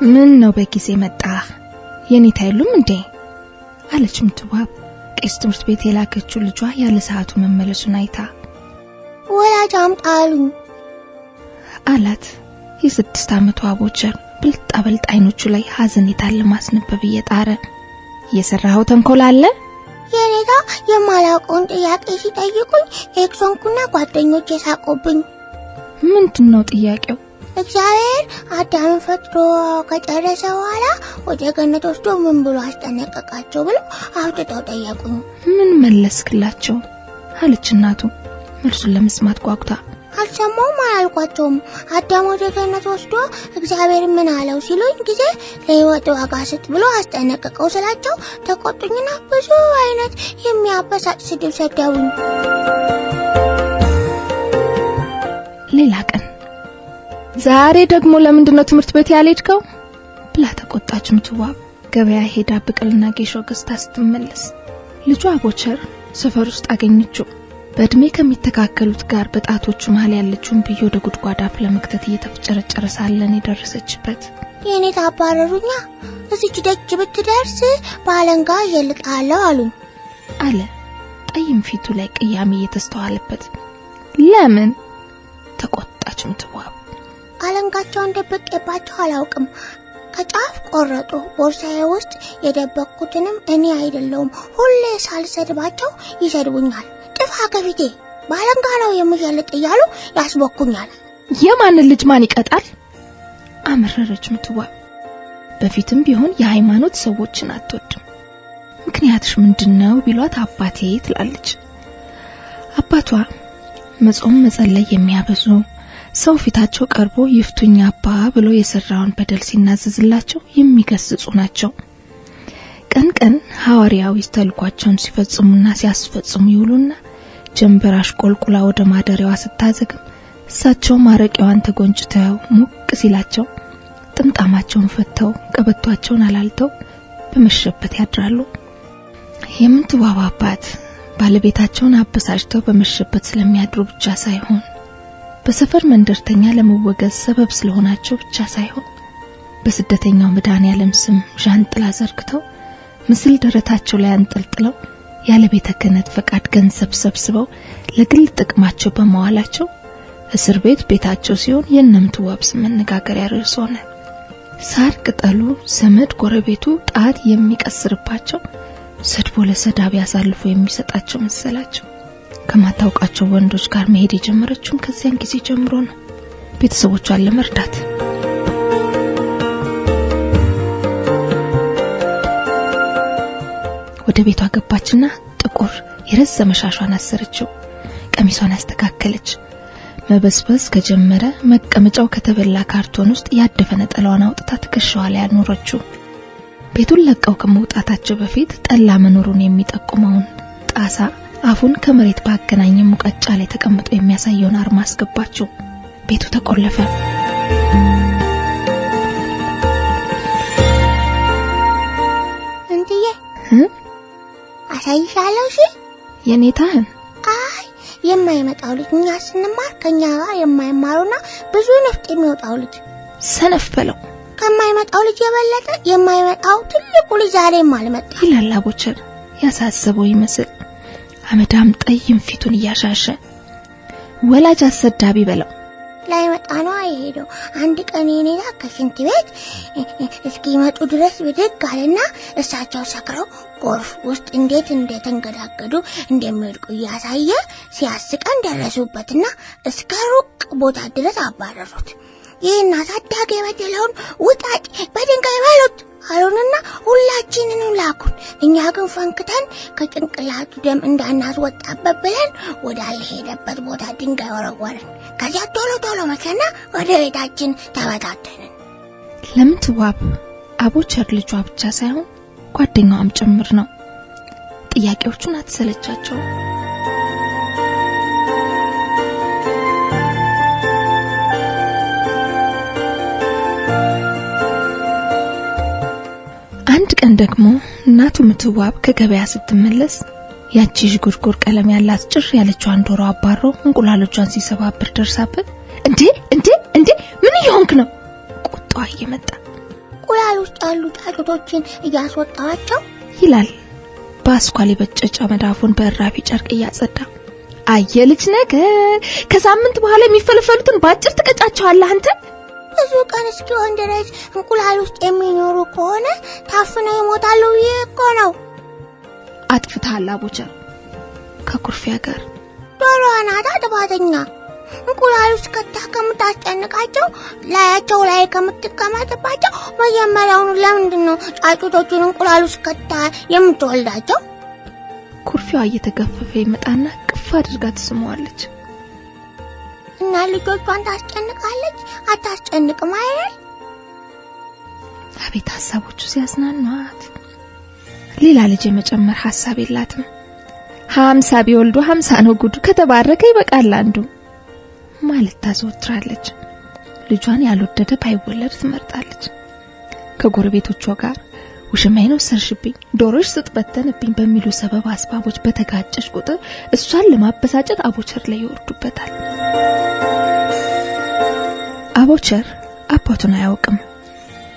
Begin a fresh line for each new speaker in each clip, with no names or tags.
ምን ነው በጊዜ መጣህ? የኔታ የሉም እንዴ? አለች ምትዋብ ቄስ ትምህርት ቤት የላከችው ልጇ ያለ ሰዓቱ መመለሱን አይታ።
ወላጅ አምጣ አሉኝ
አላት። የ6 ዓመቱ አቦቸር ብልጣ ብልጥ አይኖቹ ላይ ሐዘኔታን ለማስነበብ እየጣረ። የሰራኸው ተንኮል አለ?
የኔታ የማላውቀውን ጥያቄ ሲጠይቁኝ X ሆንኩና ጓደኞቼ ሳቁብኝ።
ምንድነው ጥያቄው?
እግዚአብሔር አዳምን ፈጥሮ ከጨረሰ በኋላ ወደ ገነት ወስዶ ምን ብሎ አስጠነቀቃቸው ብለው አፍጥጠው ጠየቁኝ።
ምን መለስክላቸው? አለች እናቱ መልሱን ለመስማት ጓጉታ።
አልሰማሁም አላልኳቸውም። አዳም ወደ ገነት ወስዶ እግዚአብሔር ምን አለው ሲሉኝ ጊዜ ለሕይወት ዋጋ ስጥ ብሎ አስጠነቀቀው ስላቸው ተቆጡኝና ብዙ አይነት የሚያበሳጭ ስድብ ሰደቡኝ።
ሌላ ቀን ዛሬ ደግሞ ለምንድን ነው ትምህርት ቤት ያልሄድከው? ብላ ተቆጣች ምትዋብ። ገበያ ሄዳ ብቅልና ጌሾ ገዝታ ስትመለስ ልጇ አቦቸር ሰፈር ውስጥ አገኘችው። በእድሜ ከሚተካከሉት ጋር በጣቶቹ መሃል ያለችውን ብዬ ወደ ጉድጓድ አፍ ለመክተት እየተፍጨረጨረ ሳለን የደረሰችበት።
የኔታ አባረሩኛ፣ እዚች ደጅ ብትደርስ ባለንጋ እየልጣለሁ አሉኝ
አለ ጠይም ፊቱ ላይ ቅያሜ እየተስተዋለበት። ለምን? ተቆጣች ምትዋብ።
አለንጋቸውን ደብቄባቸው አላውቅም። ከጫፍ ቆረጡ። ቦርሳዬ ውስጥ የደበቅኩትንም እኔ አይደለሁም። ሁሌ ሳልሰድባቸው ይሰድቡኛል። ጥፋ ከፊቴ ባለንጋ ነው የምሸልጥ እያሉ ያስቦኩኛል።
የማንን ልጅ ማን ይቀጣል? አመረረች ምትዋብ። በፊትም ቢሆን የሃይማኖት ሰዎችን አትወድም። ምክንያትሽ ምንድነው ቢሏት አባቴ ትላለች። አባቷ መጾም መጸለይ የሚያበዙ ሰው ፊታቸው ቀርቦ ይፍቱኝ አባ ብሎ የሰራውን በደል ሲናዘዝላቸው የሚገስጹ ናቸው። ቀን ቀን ሐዋርያዊ ተልኳቸውን ሲፈጽሙና ሲያስፈጽሙ ይውሉና ጀንበር አሽቆልቁላ ወደ ማደሪያዋ ስታዘግም እሳቸው ማረቂያዋን ተጎንጭተው ሞቅ ሲላቸው ጥምጣማቸውን ፈተው ቀበቷቸውን አላልተው በመሸበት ያድራሉ። የምንትዋብ አባት ባለቤታቸውን አበሳጭተው በመሸበት ስለሚያድሩ ብቻ ሳይሆን በሰፈር መንደርተኛ ለመወገዝ ሰበብ ስለሆናቸው ብቻ ሳይሆን በስደተኛው መድኃኔዓለም ስም ዣንጥላ ዘርግተው ምስል ደረታቸው ላይ አንጠልጥለው ያለ ቤተ ክህነት ፈቃድ ገንዘብ ሰብስበው ለግል ጥቅማቸው በመዋላቸው እስር ቤት ቤታቸው ሲሆን የእነምትዋብ ስም መነጋገሪያ ርዕስ ሆነ። ሳር ቅጠሉ ዘመድ ጎረቤቱ ጣት የሚቀስርባቸው ሰድቦ ለሰዳቢ አሳልፎ የሚሰጣቸው መሰላቸው። ከማታውቃቸው ወንዶች ጋር መሄድ የጀመረችውም ከዚያን ጊዜ ጀምሮ ነው፣ ቤተሰቦቿን ለመርዳት። ወደ ቤቷ ገባችና ጥቁር የረዘመ ሻሿን አሰረችው፣ ቀሚሷን አስተካከለች። መበስበስ ከጀመረ መቀመጫው ከተበላ ካርቶን ውስጥ ያደፈ ነጠላዋን አውጥታ ትከሻዋ ላይ አኖረችው። ቤቱን ለቀው ከመውጣታቸው በፊት ጠላ መኖሩን የሚጠቁመውን ጣሳ አፉን ከመሬት ባገናኘ ሙቀጫ ላይ ተቀምጦ የሚያሳየውን አርማ አስገባችው። ቤቱ ተቆለፈ።
እንትዬ አሳይሻለሁ። እሺ
የኔታህን?
አይ የማይመጣው ልጅ እኛ ስንማር ከኛ ጋር የማይማሩና ብዙ ንፍጥ የሚወጣው ልጅ
ሰነፍ በለው።
ከማይመጣው ልጅ የበለጠ የማይመጣው ትልቁ ልጅ ዛሬም አልመጣም
ይላል አቦቸር ያሳሰበው ይመስል አመዳም ጠይም ፊቱን እያሻሸ። ወላጅ አሰዳቢ በለው።
ላይመጣ ነው አይሄደው። አንድ ቀን የኔታ ከሽንት ቤት እስኪመጡ ድረስ ብድግ አለና እሳቸው ሰክረው ጎርፍ ውስጥ እንዴት እንደተንገዳገዱ እንደሚወድቁ እያሳየ ሲያስቀን ደረሱበትና እስከ ሩቅ ቦታ ድረስ አባረሩት። ይህን አሳዳጊ የበደለውን ውጣጭ በድንጋይ በሉት አሉንና ሁላችንንም ላኩን። እኛ ግን ፈንክተን ከጭንቅላቱ ደም እንዳናስወጣበት ብለን ወዳልሄደበት ቦታ ድንጋይ ወረወርን። ከዚያ ቶሎ ቶሎ መሸና ወደ ቤታችን ተበታተንን።
ለምትዋብ አቦቸር ልጇ ብቻ ሳይሆን ጓደኛዋም ጭምር ነው። ጥያቄዎቹን አትሰለቻቸው። አንድ ቀን ደግሞ እናቱ ምትዋብ ከገበያ ስትመለስ ያቺ ዥጉርጉር ቀለም ያላት ጭር ያለችዋን ዶሮ አባሮ እንቁላሎቿን ሲሰባብር ደርሳበት እንዴ እንዴ እንዴ ምን እየሆንክ ነው? ቁጣዋ እየመጣ
እንቁላል ውስጥ ያሉ ጫጩቶችን እያስወጣኋቸው
ይላል በአስኳል የበጨጨ መዳፉን በእራፊ ጨርቅ እያጸዳ። አየ ልጅ ነገር፣ ከሳምንት በኋላ የሚፈለፈሉትን ባጭር ትቀጫቸዋለህ አንተ።
ብዙ ቀን እስኪሆን ድረስ እንቁላል ውስጥ የሚኖሩ ከሆነ ታፍነው ይሞታሉ። ይሄ እኮ ነው።
አጥፍተሃል አቦቸር፣ ከኩርፊያ ጋር።
ዶሮዋ ናታ ጥፋተኛ። እንቁላል ውስጥ ከታ ከምታስጨንቃቸው፣ ላያቸው ላይ ከምትቀመጥባቸው መጀመሪያውኑ ለምንድን ነው ጫጩቶቹን እንቁላል ውስጥ ከታ የምትወልዳቸው?
ኩርፊያዋ እየተገፈፈ ይመጣና ቅፍ አድርጋ ትስመዋለች።
እና ልጆቿን ታስጨንቃለች አታስጨንቅም አይደል?
አቤት ሀሳቦቹ ሲያዝናኗት። ሌላ ልጅ የመጨመር ሀሳብ የላትም። 50 ቢወልዱ 50 ነው ጉዱ፣ ከተባረከ ይበቃል አንዱ ማለት ታዘወትራለች። ልጇን ያልወደደ ባይወለድ ትመርጣለች። ከጎረቤቶቿ ጋር ውሽማዬን ወሰድሽብኝ፣ ዶሮሽ ስትበተንብኝ በሚሉ ሰበብ አስባቦች በተጋጨች ቁጥር እሷን ለማበሳጨት አቦቸር ላይ ይወርዱበታል። አቦቸር አባቱን አያውቅም፣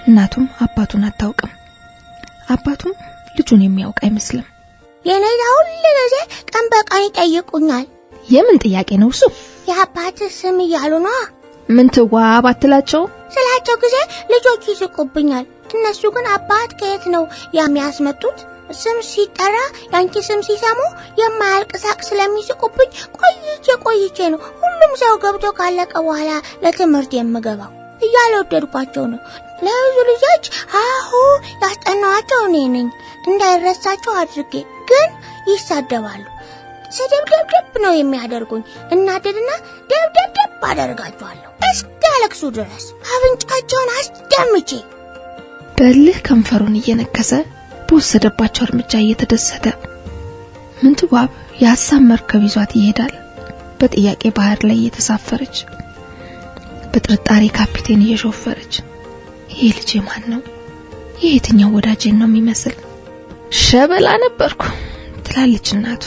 እናቱም አባቱን አታውቅም። አባቱም ልጁን የሚያውቅ አይመስልም።
የኔታ ሁል ጊዜ ቀን በቀን ይጠይቁኛል።
የምን ጥያቄ ነው እሱ?
የአባትህ ስም እያሉ ነዋ።
ምን ትዋብ አትላቸው?
ስላቸው ጊዜ ልጆቹ ይስቁብኛል። እነሱ ግን አባት ከየት ነው የሚያስመጡት? ስም ሲጠራ ያንቺ ስም ሲሰሙ የማያልቅ ሳቅ ስለሚስቁብኝ ቆይቼ ቆይቼ ነው ሁሉም ሰው ገብቶ ካለቀ በኋላ ለትምህርት የምገባው። እያልወደድኳቸው ነው። ለብዙ ልጆች አሁ ያስጠናዋቸው እኔ ነኝ እንዳይረሳቸው አድርጌ፣ ግን ይሳደባሉ። ስድብድብድብ ነው የሚያደርጉኝ። እናደድና ደብደብደብ አደርጋቸዋለሁ እስኪያለቅሱ ድረስ አፍንጫቸውን አስደምቼ።
በልህ ከንፈሩን እየነከሰ በወሰደባቸው እርምጃ እየተደሰተ ምንትዋብ የሀሳብ መርከብ ይዟት ይሄዳል። በጥያቄ ባህር ላይ እየተሳፈረች፣ በጥርጣሬ ካፒቴን እየሾፈረች፣ ይሄ ልጄ ማን ነው? ይሄ የትኛው ወዳጄን ነው የሚመስል? ሸበላ ነበርኩ ትላለች እናቱ።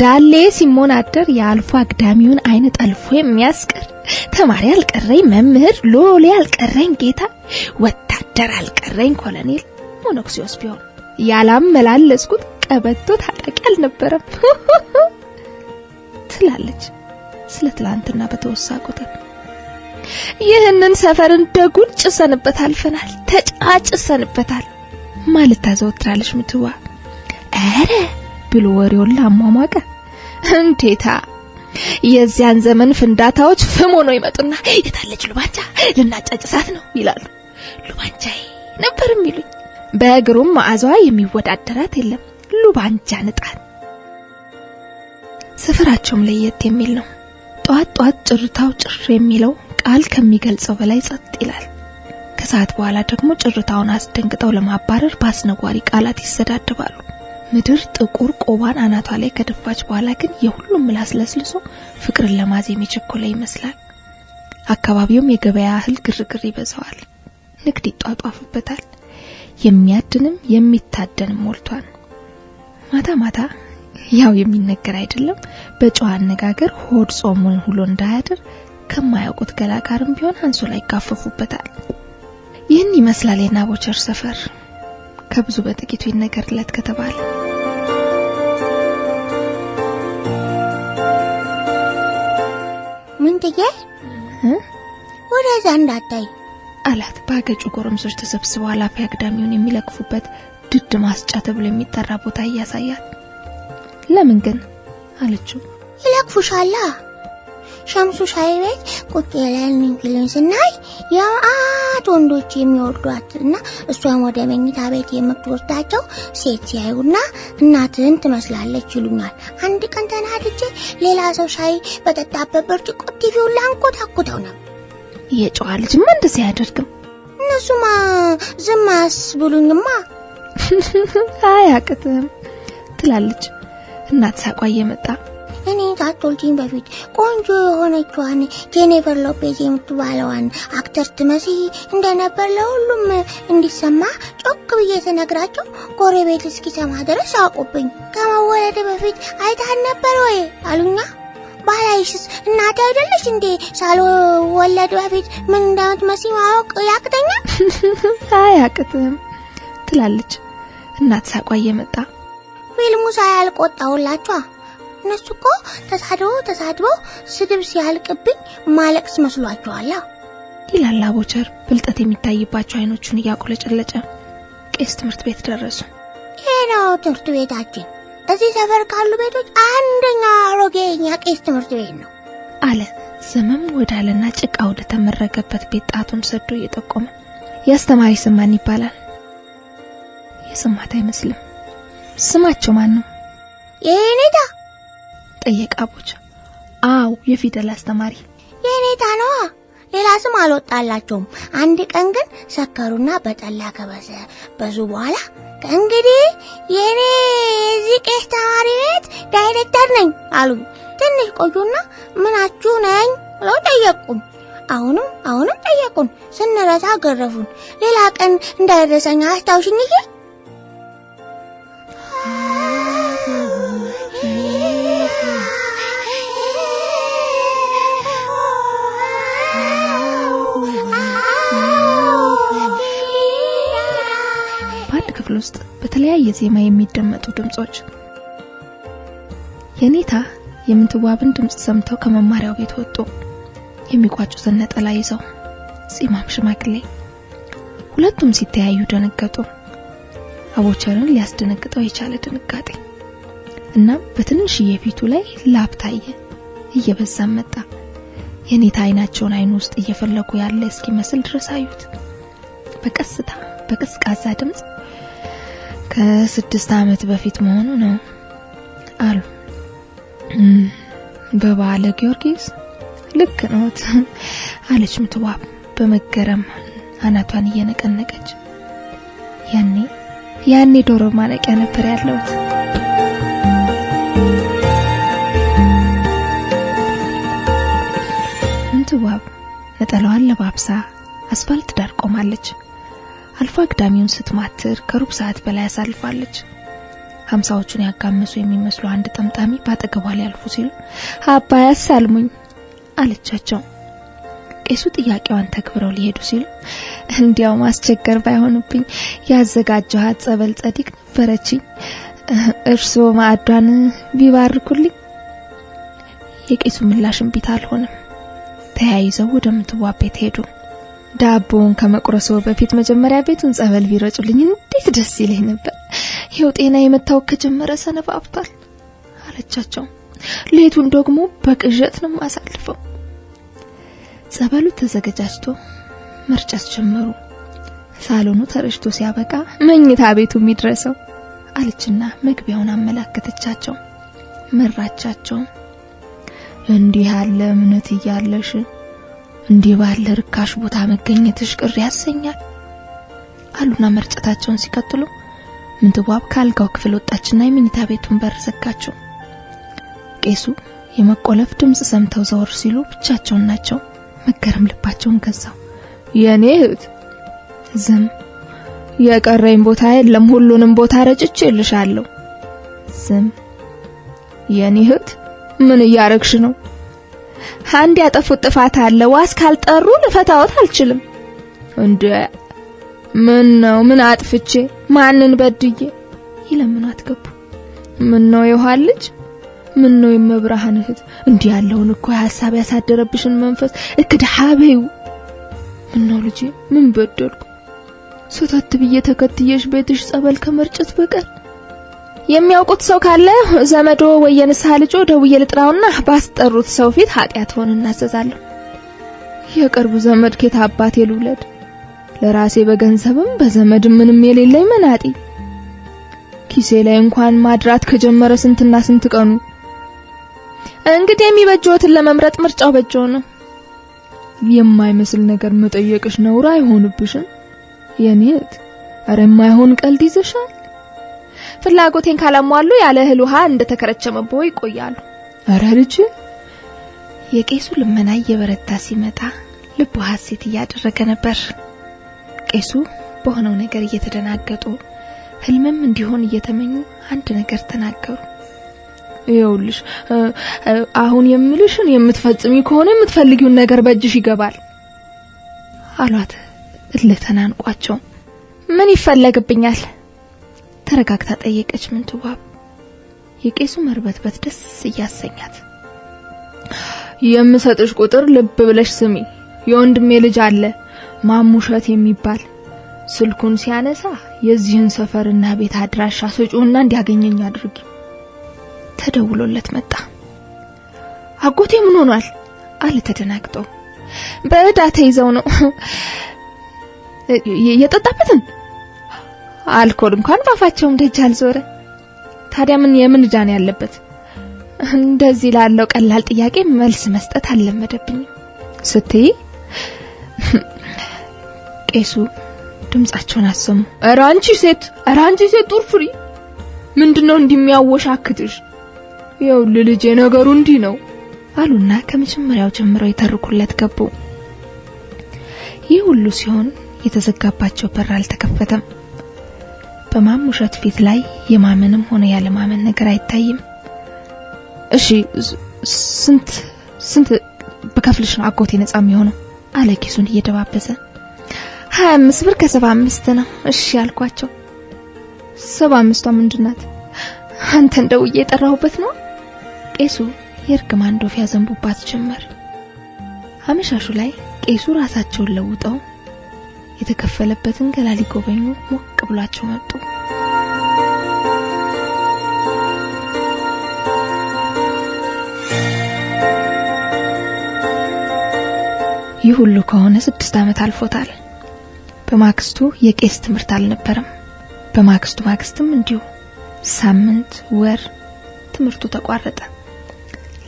ዳሌ ሲሞናደር የአልፎ አግዳሚውን አይን ጠልፎ የሚያስቀር ተማሪ አልቀረኝ መምህር፣ ሎሌ አልቀረኝ ጌታ፣ ወታደር አልቀረኝ ኮሎኔል፣ ሞኖክሲዮስ ቢሆን ያላመላለስኩት ቀበቶ ታጣቂ አልነበረም ትላለች ስለ ትላንትና በተወሳ ቁጥር። ይህንን ሰፈር እንደ ጉድ ጭሰንበት አልፈናል፣ ተጫጭሰንበታል ማለት ታዘወትራለች ምትዋ። ኧረ ብሎ ወሬውን ላሟሟቀ። እንዴታ የዚያን ዘመን ፍንዳታዎች ፍም ሆነው ይመጡና የታለች ሉባንጃ ልናጫጭሳት ነው ይላሉ። ሉባንጃዬ ነበር የሚሉኝ። በእግሩም መዓዛዋ የሚወዳደራት የለም። ሉባንጃ ንጣን። ሰፈራቸውም ለየት የሚል ነው። ጧት ጧት ጭርታው ጭር የሚለው ቃል ከሚገልጸው በላይ ጸጥ ይላል። ከሰዓት በኋላ ደግሞ ጭርታውን አስደንግጠው ለማባረር በአስነዋሪ ቃላት ይሰዳደባሉ። ምድር ጥቁር ቆባን አናቷ ላይ ከደፋች በኋላ ግን የሁሉም ምላስ ለስልሶ ፍቅርን ለማዜም የቸኮለ ይመስላል። አካባቢውም የገበያ ያህል ግርግር ይበዛዋል። ንግድ ይጧጧፍበታል። የሚያድንም የሚታደንም ሞልቷል። ማታ ማታ ያው የሚነገር አይደለም፣ በጨዋ አነጋገር ሆድ ጾሙን ሁሉ እንዳያድር ከማያውቁት ገላ ጋርም ቢሆን አንሶላ ይጋፈፉበታል። ይህን ይመስላል የናቦቸር ሰፈር ከብዙ በጥቂቱ ይነገርለት ከተባለ።
ምንትዬ ወደዛ እንዳታይ
አላት። ባገጩ ጎረምሶች ተሰብስበው ኃላፊ አግዳሚውን የሚለክፉበት ድድ ማስጫ ተብሎ የሚጠራ ቦታ እያሳያት። ለምን ግን አለችው።
ይለክፉሻላ። ሸምሱ ሻይ ቤት ቁጭ ብለን ፊልም ስናይ የመዓት ወንዶች የሚወዷት እና እሷን ወደ መኝታ ቤት የምትወስዳቸው ሴት ሲያዩና እናትህን ትመስላለች ይሉኛል። አንድ ቀን ተናድጄ ሌላ ሰው ሻይ በጠጣበት ብርጭቆ ቲቪውን ላንኮታኩተው ነበር።
የጨዋ ልጅማ እንደዚህ አያደርግም።
እነሱማ ዝም አያስብሉኝማ።
አያቅትም ትላለች እናት ሳቋ እየመጣ።
እኔ ሳትወልጂኝ በፊት ቆንጆ የሆነችዋን ጄኒፈር ሎፔዝ የምትባለዋን actor ትመስይ እንደነበር ለሁሉም እንዲሰማ ጮክ ብዬ ስነግራቸው ጎረቤት እስኪሰማ ድረስ አውቁብኝ። ከመወለድ በፊት አይታን ነበር ወይ አሉኛ። ባላይሽስ እናቴ አይደለሽ እንዴ? ሳልወለድ በፊት ምን እንደምትመስይ ማወቅ ያቅተኛል?
አያቅትም ትላለች እናት ሳቋ እየመጣ።
ፊልሙ ሳያልቅ ወጣሁላችኋ። እነሱ እኮ ተሳድበው ስድብ ሲያልቅብኝ ማለቅስ መስሏቸዋል
ይላል አቦቸር ብልጠት የሚታይባቸው አይኖቹን እያቆለጨለጨ። ቄስ ትምህርት ቤት ደረሱ።
ይሄ ነው ትምህርት ቤታችን። እዚህ ሰፈር ካሉ ቤቶች አንደኛ አሮጌ የኛ ቄስ ትምህርት ቤት ነው
አለ ዘመም ወዳለና ጭቃ ወደ ተመረገበት ቤት ጣቱን ሰዶ እየጠቆመ። የአስተማሪ ስም ማን ይባላል? የሰማት አይመስልም። ስማቸው ማን ነው?
የኔታ
ጠየቀ አቦቸር። አዎ የፊደል አስተማሪ
የኔታ ነዋ። ሌላ ስም አልወጣላቸውም። አንድ ቀን ግን ሰከሩና በጠላ ከበሰበሱ በኋላ ከእንግዲህ የኔ የዚህ ቄስ ተማሪ ቤት ዳይሬክተር ነኝ አሉኝ። ትንሽ ቆዩና ምናችሁ ነኝ ብለው ጠየቁን። አሁንም ጠየቁን። ስንረሳ ገረፉን። ሌላ ቀን እንዳይረሳኝ አስታውሽኝ። ይሄ
በአንድ ክፍል ውስጥ በተለያየ ዜማ የሚደመጡ ድምጾች። የኔታ የምንትዋብን ድምጽ ሰምተው ከመማሪያው ቤት ወጡ። የሚቋጩትን ነጠላ ይዘው ጺማም ሽማግሌ። ሁለቱም ሲተያዩ ደነገጡ። አቦቸርን ሊያስደነግጠው የቻለ ድንጋጤ። እናም በትንሽዬ ፊቱ ላይ ላብ ታየ፣ እየበዛም መጣ። የኔታ አይናቸውን አይኑ ውስጥ እየፈለጉ ያለ እስኪመስል ድረስ አዩት። በቀስታ በቀዝቃዛ ድምጽ ከ6 ዓመት በፊት መሆኑ ነው አሉ። በበዓለ ጊዮርጊስ ልክ ነዎት አለች ምትዋብ በመገረም አናቷን እየነቀነቀች። ያኔ ዶሮ ማነቂያ ነበር ያለሁት። ምትዋብ ነጠላዋን ለባብሳ አስፋልት ዳር ቆማለች። አልፎ አግዳሚውን ስትማትር ከሩብ ሰዓት በላይ አሳልፋለች። 50ዎቹን ያጋመሱ የሚመስሉ አንድ ጠምጣሚ ባጠገቧ ሊያልፉ ሲሉ አባ ያሳልሙኝ አለቻቸው። ቄሱ ጥያቄዋን ተግብረው ሊሄዱ ሲሉ እንዲያው ማስቸገር ባይሆንብኝ ያዘጋጀኋት ጸበል ጸዲቅ ነበረችኝ፣ እርሶ ማዕዷን ቢባርኩልኝ። የቄሱ ምላሽ እምቢታ አልሆነም። ተያይዘው ወደ ምትዋብ ቤት ሄዱ። ዳቦውን ከመቁረሱ በፊት መጀመሪያ ቤቱን ጸበል ቢረጩልኝ እንዴት ደስ ይለኝ ነበር። ይኸው ጤና የመታወክ ከጀመረ ሰነባብቷል አለቻቸው። ሌቱን ደግሞ በቅዠት ነው ማሳልፈው። ጸበሉ ተዘገጃጅቶ መርጨት ጀመሩ። ሳሎኑ ተረጭቶ ሲያበቃ መኝታ ቤቱ የሚድረሰው አለችና መግቢያውን አመላከተቻቸው፣ መራቻቸው። እንዲህ ያለ እምነት እያለሽ እንዲህ ባለ ርካሽ ቦታ መገኘትሽ ቅር ያሰኛል አሉና መርጨታቸውን ሲቀጥሉ ምንትዋብ ካልጋው ክፍል ወጣችና የመኝታ ቤቱን በር ዘጋችው። ቄሱ የመቆለፍ ድምጽ ሰምተው ዘወር ሲሉ ብቻቸውን ናቸው። መገረም ልባቸውን ገዛው። የኔ እህት ዝም፣ የቀረኝ ቦታ የለም፣ ሁሉንም ቦታ ረጭቼልሻለሁ። ዝም። የኔ እህት ምን እያረግሽ ነው? አንድ ያጠፉት ጥፋት አለ፣ ዋስ ካልጠሩ ልፈታዎት አልችልም። እንዴ ምን ነው? ምን አጥፍቼ? ማንን በድዬ? ይለምኗት ገቡ። ምን ነው የውሃ ልጅ? ምን ነው የመብርሃን እህት? እንዲህ ያለውን እኮ ሐሳብ ያሳደረብሽን መንፈስ እክድሃበዩ። ምን ነው ልጄ፣ ምን በደልኩ? ሶታት ብዬ ተከትየሽ ቤትሽ ጸበል ከመርጨት በቀር የሚያውቁት ሰው ካለ ዘመዶ ወይ የንስሐ ልጆ ደውዬ ልጥራውና ባስጠሩት ሰው ፊት ኃጢአት ሆነ እናዘዛለሁ። የቅርብ ዘመድ ከየት አባቴ ልውለድ? ለራሴ በገንዘብም በዘመድም ምንም የሌለኝ መናጢ። ኪሴ ላይ እንኳን ማድራት ከጀመረ ስንትና ስንት ቀኑ። እንግዲህ የሚበጀውትን ለመምረጥ ምርጫው በጀው ነው። የማይመስል ነገር መጠየቅሽ ነውር አይሆንብሽም የኔ እህት? ኧረ የማይሆን ቀልድ ይዘሻል። ፍላጎቴን ካላሟሉ ያለ እህል ውሃ እንደተከረቸመቦ ይቆያሉ። ኧረ ልጅ። የቄሱ ልመና እየበረታ ሲመጣ ልቡ ሐሴት እያደረገ ነበር። ቄሱ በሆነው ነገር እየተደናገጡ ህልምም እንዲሆን እየተመኙ አንድ ነገር ተናገሩ። ይኸውልሽ አሁን የምልሽን የምትፈጽሚ ከሆነ የምትፈልጊውን ነገር በእጅሽ ይገባል አሏት። እልህ ተናንቋቸው ምን ይፈለግብኛል? ተረጋግታ ጠየቀች ምንትዋብ። የቄሱ መርበትበት ደስ እያሰኛት የምሰጥሽ ቁጥር ልብ ብለሽ ስሚ። የወንድሜ ልጅ አለ ማሙሸት የሚባል ስልኩን ሲያነሳ የዚህን ሰፈርና ቤት አድራሻ ስጪውና እንዲያገኘኝ አድርጊ። ተደውሎለት መጣ። አጎቴ ምን ሆኗል? አለ ተደናግጦ። በዕዳ ተይዘው ነው። የጠጣበትን አልኮል እንኳን ባፋቸውም ደጅ አልዞረ። ታዲያ ምን የምን ዕዳ ነው ያለበት? እንደዚህ ላለው ቀላል ጥያቄ መልስ መስጠት አልለመደብኝም ስትይ ቄሱ ድምጻቸውን አሰሙ። ኧረ አንቺ ሴት፣ ኧረ አንቺ ሴት ጡር ፍሪ፣ ምንድነው እንዲሚያወሻክትሽ? ይኸውልህ ልጄ ነገሩ እንዲህ ነው አሉና ከመጀመሪያው ጀምረው የተርኩለት ገቡ። ይህ ሁሉ ሲሆን የተዘጋባቸው በር አልተከፈተም። በማሙሸት ፊት ላይ የማመንም ሆነ ያለማመን ነገር አይታይም። እሺ ስንት ስንት በከፍልሽ ነው አጎቴ ነፃ የሚሆነው? አለ ኪሱን እየደባበሰ። 25 ብር ከ75 ነው። እሺ አልኳቸው። 75ቷ ምንድናት? አንተ እንደው እየጠራሁበት ነው። ቄሱ የእርግማን ዶፍ ያዘንቡባት ጀመር። አመሻሹ ላይ ቄሱ ራሳቸውን ለውጠው የተከፈለበትን ገላ ሊጎበኙ ሞቅ ብሏቸው መጡ። ይህ ሁሉ ከሆነ 6 ዓመት አልፎታል። በማግስቱ የቄስ ትምህርት አልነበረም። በማግስቱ ማግስትም እንዲሁ ሳምንት፣ ወር ትምህርቱ ተቋረጠ።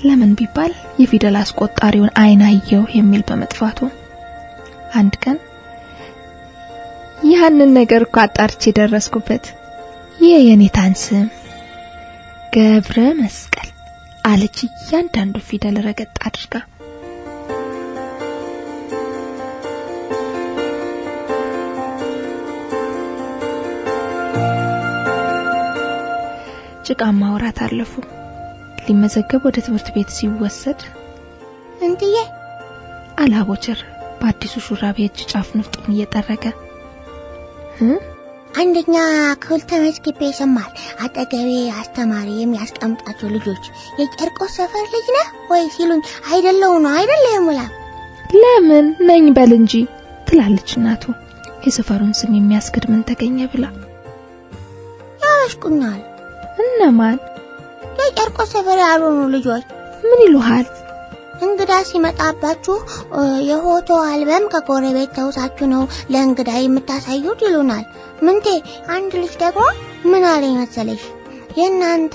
ለምን ቢባል የፊደል አስቆጣሪውን አይን አየው የሚል በመጥፋቱ። አንድ ቀን ያንን ነገር እኮ አጣርቼ ደረስኩበት። የየኔታን ስም ገብረ መስቀል አለች እያንዳንዱ ፊደል ረገጥ አድርጋ። ጭቃማ ወራት አለፉ። ሊመዘገብ ወደ ትምህርት ቤት ሲወሰድ
እንትዬ
አለ አቦቸር በአዲሱ ሹራብ የእጅ ጫፍ ንፍጡን እየጠረገ።
አንደኛ ክፍል ተመዝግቤ ስማር አጠገቤ አስተማሪ የሚያስቀምጣቸው ልጆች የጨርቆስ ሰፈር ልጅ ነህ ወይ ሲሉኝ አይደለሁ ነው አይደለ የሙላ
ለምን ነኝ በል እንጂ ትላለች እናቱ የሰፈሩን ስም የሚያስክድ ምን ተገኘ ብላ።
ያበሽቁኛል።
እነማን?
የጨርቆስ ሰፈር ያልሆኑ ልጆች።
ምን ይሉሃል?
እንግዳ ሲመጣባችሁ የፎቶ አልበም ከጎረቤት ተውሳችሁ ነው ለእንግዳ የምታሳዩት ይሉናል። ምንቴ አንድ ልጅ ደግሞ ምን አለኝ መሰለሽ? የእናንተ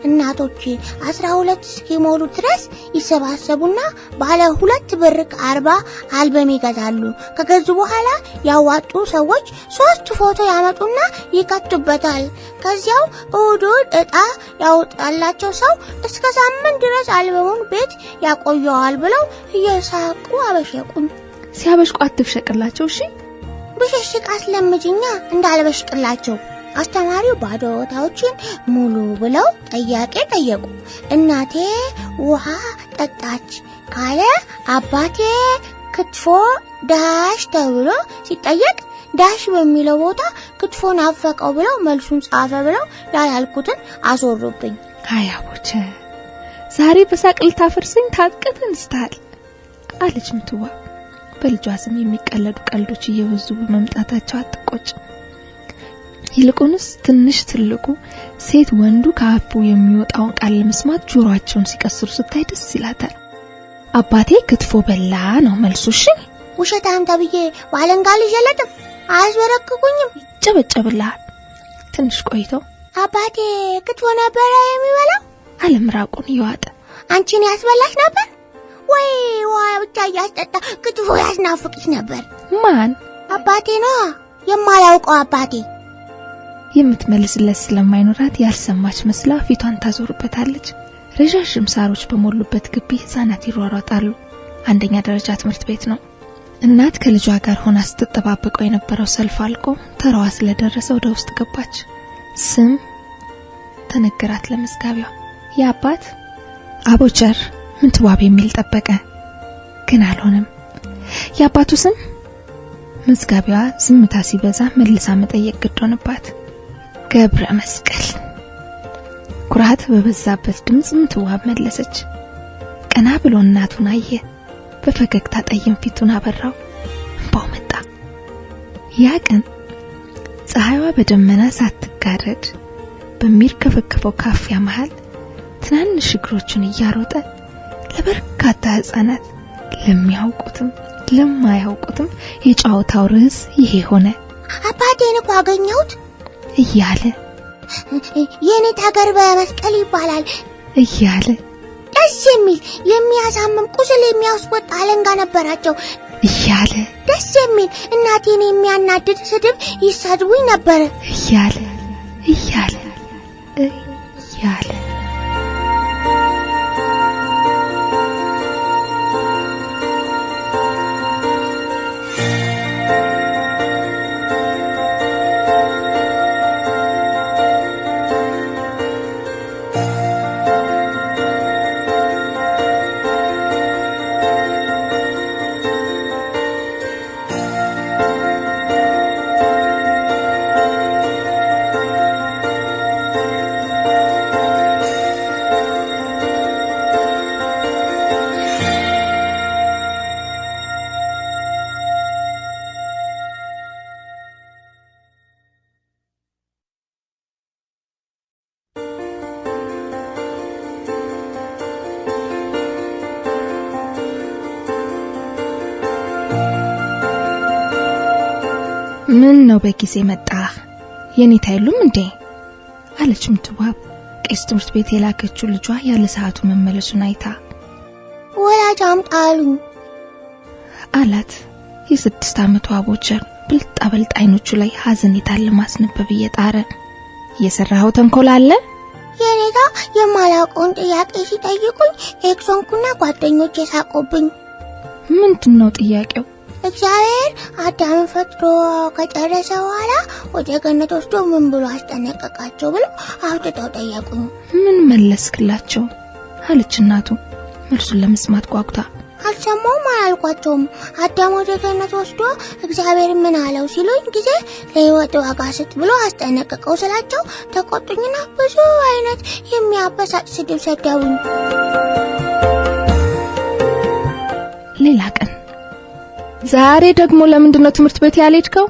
እናቶች 12 እስኪሞሉ ድረስ ይሰባሰቡና ባለ 2 ብር ከ40 አልበም ይገዛሉ። ከገዙ በኋላ ያዋጡ ሰዎች 3 ፎቶ ያመጡና ይከቱበታል። ከዚያው እሁድ እጣ ያወጣላቸው ሰው እስከ ሳምንት ድረስ አልበሙን ቤት ያቆየዋል ብለው እየሳቁ አበሸቁን።
ሲያበሽቁ አትብሸቅላቸው እሺ።
ብሽሽቅ አስለምጅኛ እንዳልበሽቅላቸው። አስተማሪው ባዶ ቦታዎችን ሙሉ ብለው ጥያቄ ጠየቁ። እናቴ ውሃ ጠጣች ካለ አባቴ ክትፎ ዳሽ ተብሎ ሲጠየቅ ዳሽ በሚለው ቦታ ክትፎ ናፈቀው ብለው መልሱን ጻፈ ብለው ያላልኩትን አስወሩብኝ።
አይ አቦቸ ዛሬ በሳቅ ልታፈርሰኝ ታጥቀህ ተነስተሃል አለች ምትዋ። በልጇ ስም የሚቀለዱ ቀልዶች እየበዙ በመምጣታቸው አትቆጭ። ይልቁንስ ትንሽ ትልቁ ሴት ወንዱ ከአፉ የሚወጣውን ቃል ለመስማት ጆሮአቸውን ሲቀስሩ ስታይ ደስ ይላታል። አባቴ ክትፎ በላ ነው መልሱ። እሺ
ውሸታም ተብዬ ባለንጋ ልጀለጥም አያስበረክኩኝም።
ይጨበጨብልሃል። ትንሽ ቆይቶ
አባቴ ክትፎ ነበረ የሚበላው
አለ ምራቁን እየዋጠ።
አንቺን ያስበላሽ ነበር ወይ ውሃ ብቻ እያስጠጣ ክትፎ ያስናፍቅሽ ነበር?
ማን?
አባቴ ነው የማላውቀው አባቴ።
የምትመልስለት ስለማይኖራት ያልሰማች መስላ ፊቷን ታዞርበታለች። ረዣዥም ሳሮች በሞሉበት ግቢ ህፃናት ይሯሯጣሉ። አንደኛ ደረጃ ትምህርት ቤት ነው። እናት ከልጇ ጋር ሆና ስትጠባበቀው የነበረው ሰልፍ አልቆ ተራዋ ስለደረሰ ወደ ውስጥ ገባች። ስም ተነገራት ለመዝጋቢዋ። የአባት አቦቸር ምንትዋብ የሚል ጠበቀ፣ ግን አልሆነም። የአባቱ ስም መዝጋቢዋ ዝምታ ሲበዛ መልሳ መጠየቅ ግድ ሆነባት። ገብረ መስቀል። ኩራት በበዛበት ድምጽ ምንትዋብ መለሰች። ቀና ብሎ እናቱን አየ። በፈገግታ ጠይም ፊቱን አበራው። እንባው መጣ። ያ ቀን ፀሐይዋ በደመና ሳትጋረድ በሚርከፈከፈው ካፊያ መሃል ትናንሽ እግሮቹን እያሮጠ ለበርካታ ሕፃናት ለሚያውቁትም ለማያውቁትም የጨዋታው ርዕስ ይሄ ሆነ።
አባቴን እኮ አገኘሁት
እያለ
የኔታ ገብረ መስቀል ይባላል
እያለ
ደስ የሚል የሚያሳምም ቁስል የሚያስወጣ አለንጋ ነበራቸው
እያለ
ደስ የሚል እናቴን የሚያናድድ ስድብ ይሳድቡኝ ነበር
እያለ እያለ እያለ ምን ነው በጊዜ መጣህ? የኔታ የሉም እንዴ? አለች ምትዋብ ቄስ ትምህርት ቤት የላከችው ልጇ ያለ ሰዓቱ መመለሱን አይታ።
ወላጅ አምጣ አሉኝ
አላት። የ6 ዓመቱ አቦቸር ብልጣ ብልጥ አይኖቹ ላይ ሐዘኔታን ለማስነበብ እየጣረ። የሰራኸው ተንኮል አለ?
የኔታ የማላውቀውን ጥያቄ ሲጠይቁኝ X ሆንኩና ጓደኞቼ ሳቁብኝ።
ምንድነው ጥያቄው?
እግዚአብሔር አዳምን ፈጥሮ ከጨረሰ በኋላ ወደ ገነት ወስዶ ምን ብሎ አስጠነቀቃቸው ብለው አፍጥጠው ጠየቁኝ።
ምን መለስክላቸው? አለች እናቱ መልሱን ለመስማት ጓጉታ።
አልሰማሁም አላልኳቸውም። አዳም ወደ ገነት ወስዶ እግዚአብሔር ምን አለው ሲሉኝ ጊዜ ለሕይወት ዋጋ ስጥ ብሎ አስጠነቀቀው ስላቸው ተቆጡኝና ብዙ አይነት የሚያበሳጭ ስድብ ሰደቡኝ።
ሌላ ቀን ዛሬ ደግሞ ለምንድነው ትምህርት ቤት ያልሄድከው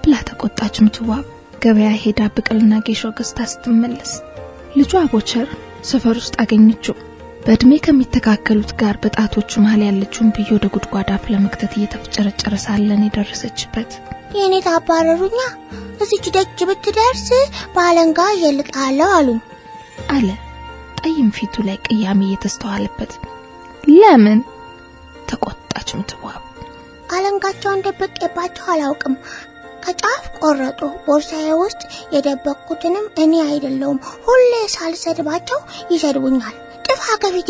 ብላ ተቆጣች ምትዋብ። ገበያ ሄዳ ብቅልና ጌሾ ገዝታ ስትመለስ ልጇ አቦቸር ሰፈር ውስጥ አገኘችው። በእድሜ ከሚተካከሉት ጋር በጣቶቹ መሃል ያለችውን ብዬ ወደ ጉድጓድ አፍ ለመክተት እየተፍጨረጨረ ሳለን የደረሰችበት።
የኔታ አባረሩኛ፣ እዚች ደጅ ብትደርስ ባለንጋ እየልጣለሁ አሉኝ
አለ ጠይም ፊቱ ላይ ቅያሜ እየተስተዋለበት። ለምን ተቆጣች ምትዋብ።
አለንጋቸውን ደብቄባቸው አላውቅም። ከጫፍ ቆረጡ። ቦርሳዬ ውስጥ የደበቅኩትንም እኔ አይደለሁም። ሁሌ ሳልሰድባቸው ይሰድቡኛል። ጥፋ ከፊቴ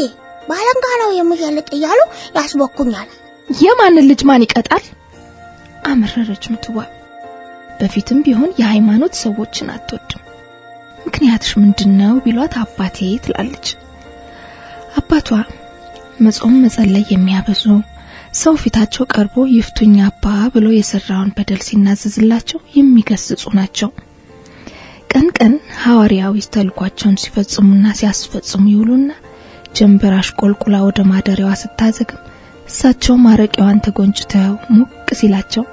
ባለንጋ ነው የምሸልጥ እያሉ ያስቦኩኛል።
የማንን ልጅ ማን ይቀጣል? አመረረች ምትዋብ። በፊትም ቢሆን የሃይማኖት ሰዎችን አትወድም። ምክንያትሽ ምንድነው ቢሏት አባቴ ትላለች። አባቷ መጾም መጸለይ የሚያበዙ ሰው ፊታቸው ቀርቦ ይፍቱኝ አባ ብሎ የሰራውን በደል ሲናዘዝላቸው የሚገስጹ ናቸው። ቀን ቀን ሐዋርያዊ ተልኳቸውን ሲፈጽሙና ሲያስፈጽሙ ይውሉና ጀንበር አሽቆልቁላ ወደ ማደሪያዋ ስታዘግም እሳቸው ማረቂያዋን ተጎንጭተው ሞቅ ሲላቸው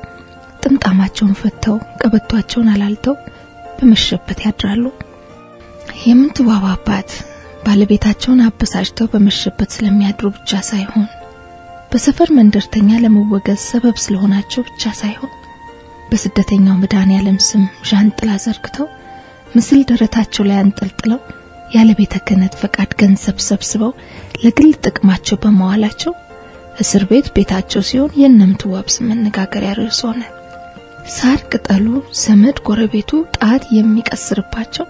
ጥምጣማቸውን ፈተው ቀበቷቸውን አላልተው በመሸበት ያድራሉ። የምንትዋብ አባት ባለቤታቸውን አበሳጭተው በመሸበት ስለሚያድሩ ብቻ ሳይሆን በሰፈር መንደርተኛ ለመወገዝ ሰበብ ስለሆናቸው ብቻ ሳይሆን በስደተኛው መድኃኔዓለም ስም ዣንጥላ ዘርግተው ምስል ደረታቸው ላይ አንጠልጥለው ያለ ቤተ ክህነት ፈቃድ ገንዘብ ሰብስበው ለግል ጥቅማቸው በመዋላቸው እስር ቤት ቤታቸው ሲሆን የእነምትዋብ ስም መነጋገሪያ ርዕስ ሆነ። ሳር ቅጠሉ ዘመድ ጎረቤቱ ጣት የሚቀስርባቸው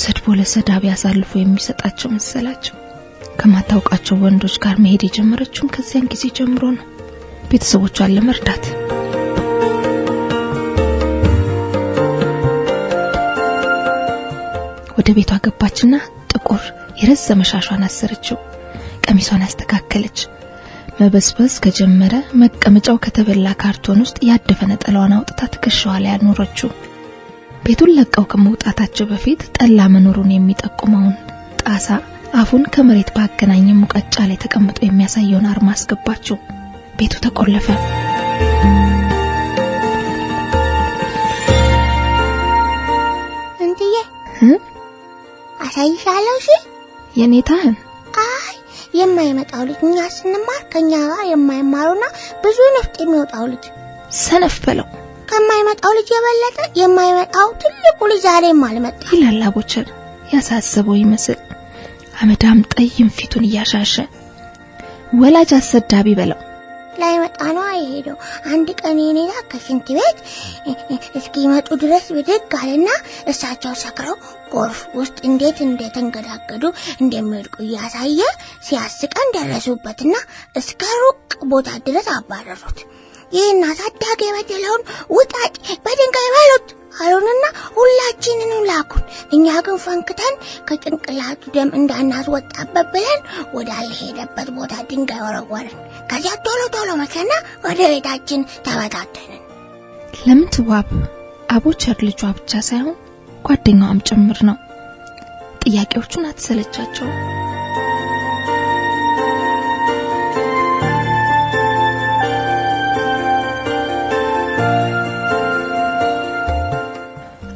ሰድቦ ለሰዳቢ አሳልፎ የሚሰጣቸው መሰላቸው። ከማታውቃቸው ወንዶች ጋር መሄድ የጀመረችውም ከዚያን ጊዜ ጀምሮ ነው፣ ቤተሰቦቿን ለመርዳት። ወደ ቤቷ ገባችና ጥቁር የረዘመ ሻሿን አሰረችው። ቀሚሷን አስተካከለች። መበስበስ ከጀመረ መቀመጫው ከተበላ ካርቶን ውስጥ ያደፈ ነጠላዋን አውጥታ ትከሻዋ ላይ አኖረችው። ቤቱን ለቀው ከመውጣታቸው በፊት ጠላ መኖሩን የሚጠቁመውን ጣሳ አፉን ከመሬት ባገናኘ ሙቀጫ ላይ ተቀምጦ የሚያሳየውን አርማ አስገባችው። ቤቱ ተቆለፈ።
እንትዬ አሳይሻለሁ። እሺ
የኔታህን?
አይ የማይመጣው ልጅ፣ እኛ ስንማር ከኛ ጋር የማይማሩና ብዙ ነፍጥ የሚወጣው ልጅ።
ሰነፍ በለው።
ከማይመጣው ልጅ የበለጠ የማይመጣው ትልቁ ልጅ ዛሬም አልመጣ
ይላል አቦቸር ያሳሰበው ይመስል አመዳም ጠይም ፊቱን እያሻሸ። ወላጅ አሰዳቢ በለው።
ላይመጣ ነው የሄደው። አንድ ቀን የኔታ ከሽንት ቤት እስኪመጡ ድረስ ብድግ አለና እሳቸው ሰክረው ጎርፍ ውስጥ እንዴት እንደተንገዳገዱ እንደሚወድቁ እያሳየ ሲያስቀን ደረሱበትና እስከ ሩቅ ቦታ ድረስ አባረሩት። ይህን አሳዳጊ የበደለውን ውጣጭ በድንጋይ በሉት አሉንና ሁላችንንም ላኩን። እኛ ግን ፈንክተን ከጭንቅላቱ ደም እንዳናስወጣበት ብለን ወዳልሄደበት ቦታ ድንጋይ ወረወርን። ከዚያ ቶሎ ቶሎ መሸና ወደ ቤታችን ተበታተንን።
ለምንትዋብ አቦቸር ልጇ ብቻ ሳይሆን ጓደኛዋም ጭምር ነው። ጥያቄዎቹን አትሰለቻቸው።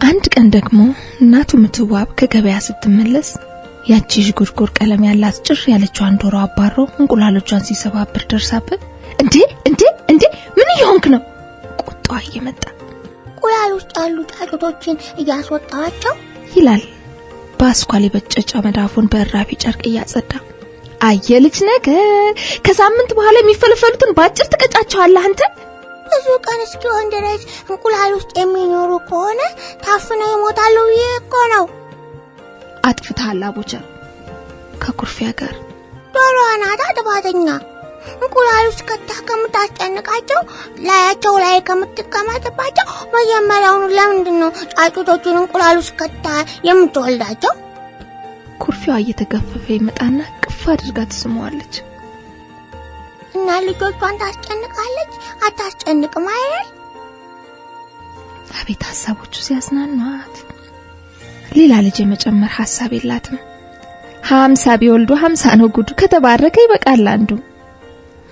አንድ ቀን ደግሞ እናቱ ምትዋብ ከገበያ ስትመለስ ያቺ ዥጉርጉር ቀለም ያላት ጭር ያለችዋን ዶሮ አባሮ እንቁላሎቿን ሲሰባብር ደርሳበት፣ እንዴ እንዴ እንዴ ምን እየሆንክ ነው? ቁጣዋ እየመጣ
እንቁላል ውስጥ ያሉ ጫጩቶችን እያስወጣኋቸው
ይላል በአስኳል የበጨጨ መዳፉን በእራፊ ጨርቅ እያጸዳ። አየ ልጅ ነገር፣ ከሳምንት በኋላ የሚፈለፈሉትን ባጭር ትቀጫቸዋለህ አንተ።
ብዙ ቀን እስኪሆን ድረስ እንቁላል ውስጥ የሚኖሩ ከሆነ ታፍነው ይሞታሉ። ይሄ እኮ ነው።
አጥፍተሃል አቦቸር፣ ከኩርፊያ ጋር።
ዶሮዋ ናታ ጥፋተኛ። እንቁላል ውስጥ ከታ ከምታስጨንቃቸው፣ ላያቸው ላይ ከምትቀመጥባቸው መጀመሪያውኑ ለምንድን ነው ጫጩቶቹን እንቁላል ውስጥ ከታ የምትወልዳቸው?
ኩርፊያዋ እየተገፈፈ ይመጣና ቅፍ አድርጋ ትስመዋለች።
እና ልጆቿን ታስጨንቃለች አታስጨንቅም አይደል?
አቤት ሐሳቦቹ ሲያዝናኗት። ሌላ ልጅ የመጨመር ሐሳብ የላትም። 50 ቢወልዱ 50 ነው ጉዱ፣ ከተባረከ ይበቃል አንዱ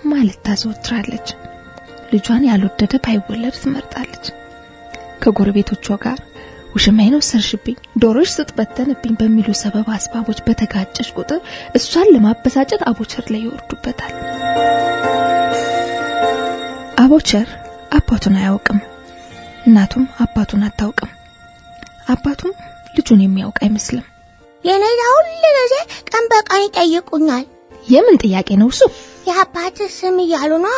ማለት ታዘወትራለች። ልጇን ያልወደደ ባይወለድ ትመርጣለች። ከጎረቤቶቿ ጋር ውሽማዬን ወሰድሽብኝ፣ ዶሮሽ ስትበተንብኝ በሚሉ ሰበብ አስባቦች በተጋጨች ቁጥር እሷን ለማበሳጨት አቦቸር ላይ ይወርዱበታል። አቦቸር አባቱን አያውቅም፣ እናቱም አባቱን አታውቅም። አባቱም ልጁን የሚያውቅ አይመስልም።
የኔታ ሁል ጊዜ ቀን በቀን ይጠይቁኛል።
የምን ጥያቄ ነው እሱ?
የአባትህ ስም እያሉ ነዋ።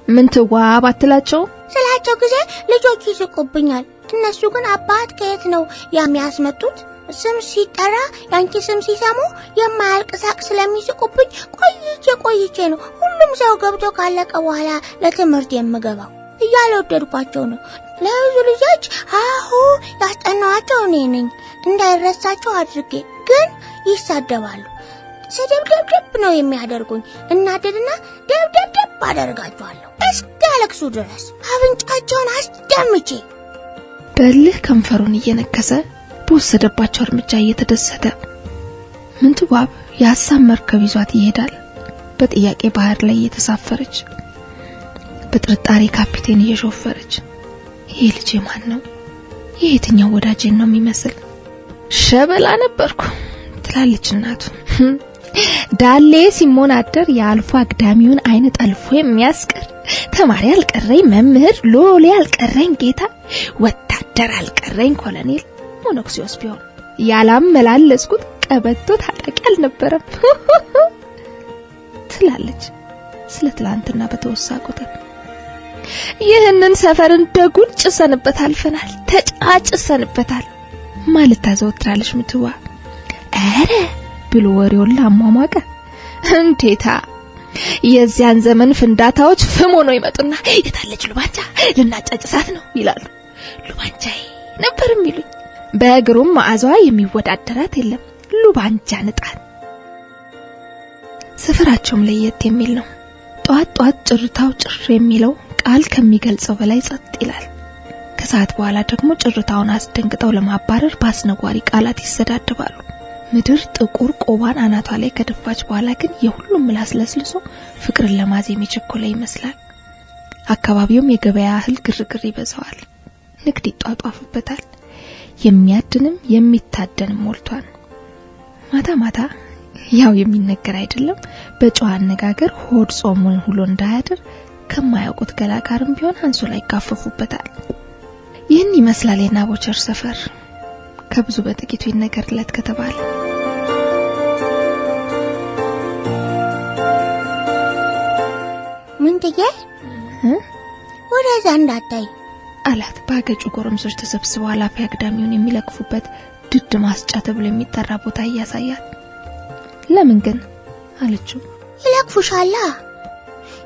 ምንትዋብ አትላቸው?
ስላቸው ጊዜ ልጆቹ ይስቁብኛል። እነሱ ግን አባት ከየት ነው የሚያስመጡት? ስም ሲጠራ ያንቺ ስም ሲሰሙ የማያልቅ ሳቅ ስለሚስቁብኝ ቆይቼ ቆይቼ ነው ሁሉም ሰው ገብቶ ካለቀ በኋላ ለትምህርት የምገባው። እያልወደድኳቸው ነው። ለብዙ ልጆች አሁ ያስጠናዋቸው እኔ ነኝ እንዳይረሳቸው አድርጌ፣ ግን ይሳደባሉ። ስድብድብድብ ነው የሚያደርጉኝ። እናደድና ደብደብደብ አደርጋቸዋለሁ እስኪያለቅሱ ድረስ አፍንጫቸውን አስደምቼ።
በልህ ከንፈሩን እየነከሰ በወሰደባቸው እርምጃ እየተደሰተ ምንትዋብ የሀሳብ መርከብ ይዟት ይሄዳል። በጥያቄ ባህር ላይ እየተሳፈረች፣ በጥርጣሬ ካፒቴን እየሾፈረች፣ ይሄ ልጄ ማን ነው? ይሄ የትኛው ወዳጄን ነው የሚመስል? ሸበላ ነበርኩ ትላለች እናቱ። ዳሌ ሲሞናደር የአልፎ አግዳሚውን አይን ጠልፎ የሚያስቀር ተማሪ አልቀረኝ መምህር፣ ሎሌ አልቀረኝ ጌታ፣ ወታደር አልቀረኝ ኮሎኔል፣ ሞኖክሲዮስ ቢሆን ያላመላለስኩት ቀበቶ ታጣቂ አልነበረም ትላለች ስለ ትላንትና በተወሳ ቁጥር። ይህንን ሰፈር እንደ ጉድ ጭሰንበት አልፈናል፣ ተጫጭሰንበታል ማለት ታዘወትራለች ምትዋ። ኧረ ብሎ ወሬውን ላሟሟቀ። እንዴታ የዚያን ዘመን ፍንዳታዎች ፍም ሆነው ይመጡና የታለች ሉባንጃ ልናጫጭሳት ነው ይላሉ። ሉባንጃዬ ነበር የሚሉኝ። በግሩም መዓዛዋ የሚወዳደራት የለም። ሉባንጃ ንጣን። ሰፈራቸውም ለየት የሚል ነው። ጧት ጧት ጭርታው ጭር የሚለው ቃል ከሚገልጸው በላይ ጸጥ ይላል። ከሰዓት በኋላ ደግሞ ጭርታውን አስደንግጠው ለማባረር በአስነዋሪ ቃላት ይሰዳደባሉ። ምድር ጥቁር ቆባን አናቷ ላይ ከደፋች በኋላ ግን የሁሉም ምላስ ለስልሶ ፍቅርን ለማዜም የቸኮለ ይመስላል። አካባቢውም የገበያ እህል ግርግር ይበዛዋል። ንግድ ይጧጧፍበታል። የሚያድንም የሚታደንም ሞልቷል። ማታ ማታ ያው የሚነገር አይደለም፣ በጨዋ አነጋገር ሆድ ጾሙን ሁሉ እንዳያድር ከማያውቁት ገላ ጋርም ቢሆን አንሶላ ይጋፈፉበታል። ይህን ይመስላል የናቦቸር ሰፈር ከብዙ በጥቂቱ ይነገርለት ከተባለ።
ምንትዬ ወደዛ እንዳታይ
አላት። ባገጩ ጎረምሶች ተሰብስበው ኃላፊ አግዳሚውን የሚለክፉበት ድድ ማስጫ ተብሎ የሚጠራ ቦታ እያሳያት። ለምን ግን አለችው።
ይለክፉሻላ።